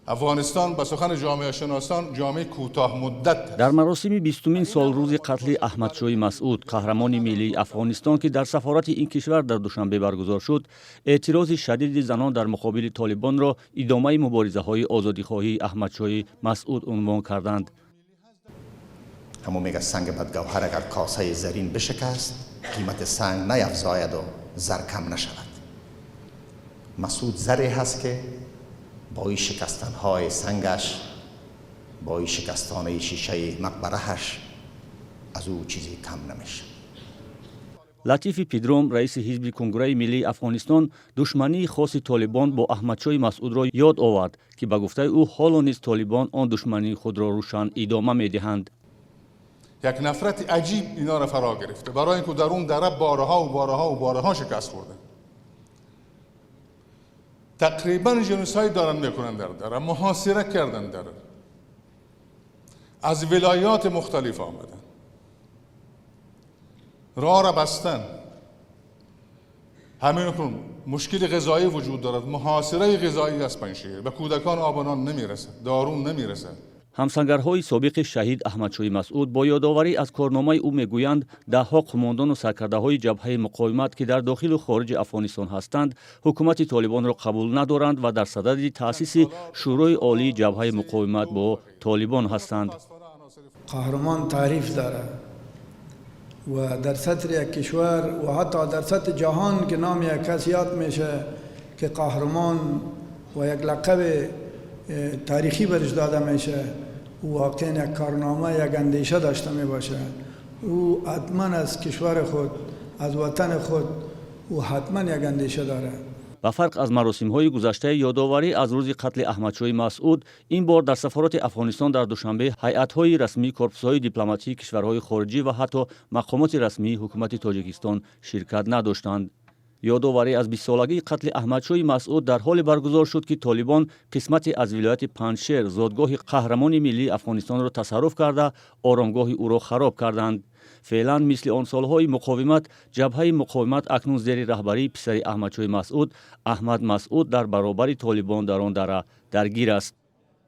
Афғонистон ба сухани ҷомеашиносон ҷомеаи кӯтоҳмуддат аст. Дар маросими 20-умин солрӯзи қатли Аҳмадшоҳи Масъуд, қаҳрамони миллии Афғонистон, ки дар сафорати ин кишвар дар Душанбе баргузор шуд, эътирози шадиди занон дар муқобили Толибонро идомаи муборизаҳои озодихоҳии Аҳмадшоҳи Масъуд унвон карданд. Ҳамон мега: санги бадгавҳар агар косаи зарин бишикаст, қимати санг наявзояду зар кам нашавад. Масъуд заре ҳаст, ки бо ин шикастанҳои сангаш, бо ин шикастонаи шишаи мақбарааш аз ӯ чизе кам намешавад. Латифи Пидром, раиси ҳизби Конграи миллии Афғонистон, душмании хоси Толибон бо Аҳмадшоҳи Масъудро ёд овард, ки ба гуфтаи ӯ, ҳоло низ Толибон он душмании худро рӯшан идома медиҳанд. Як нафрати аҷиб ино ро фаро гирифта, барои инки дар он дара борҳо ва борҳо ва борҳо шикаст хӯрда. Тақрибан genocide доранд мекунанд дар дара, муҳосира карданд дара, аз вилоят мухталиф омаданд, роҳ ра бастан. Ҳамин кун мушкили ғизоӣ вуҷуд дорад, муҳосираи ғизоӣ аст Панҷшер, ба кӯдакон об нон намерасад, дору намерасад. Ҳамсангарҳои собиқи шаҳид Аҳмадшоҳи Масъуд бо ёдоварӣ аз корномаи ӯ мегӯянд, даҳҳо қумондону саркардаҳои Ҷабҳаи муқовимат, ки дар дохилу хориҷи Афғонистон ҳастанд, ҳукумати Толибонро қабул надоранд ва дар садади таъсиси Шӯрои олии Ҷабҳаи муқовимат бо Толибон ҳастанд. Қаҳрамон таъриф дорад ва дар сатҳи як кишвар ва ҳатто дар сатҳи ҷаҳон ки номи як кас ёд меша, ки қаҳрамон ва як лақаби таърихӣ барش дода меша, ӯ воқеан як корнома, як андеша дошта мебошад. Ӯ ҳатман аз кишвари худ, аз ватани худ, ӯ ҳатман як андеша дорад. Ба фарқ аз маросимҳои гузаштаи ёдоварӣ аз рӯзи қатли Аҳмадшоҳи Масъуд, ин бор дар сафорати Афғонистон дар Душанбе ҳайатҳои расмии корпусҳои дипломатии кишварҳои хориҷӣ ва ҳатто мақомоти расмии ҳукумати Тоҷикистон ширкат надоштанд. Ёдоварӣ аз 20-солагии қатли Аҳмадшоҳи Масъуд дар ҳоле баргузор шуд, ки Толибон қисмате аз вилояти Панҷшер, зодгоҳи қаҳрамони миллии Афғонистонро тасарруф карда, оромгоҳи ӯро хароб карданд. Феълан, мисли он солҳои муқовимат, Ҷабҳаи муқовимат акнун зери раҳбарии писари Аҳмадшоҳи Масъуд, Аҳмад Масъуд, дар баробари Толибон дар он дара даргир аст.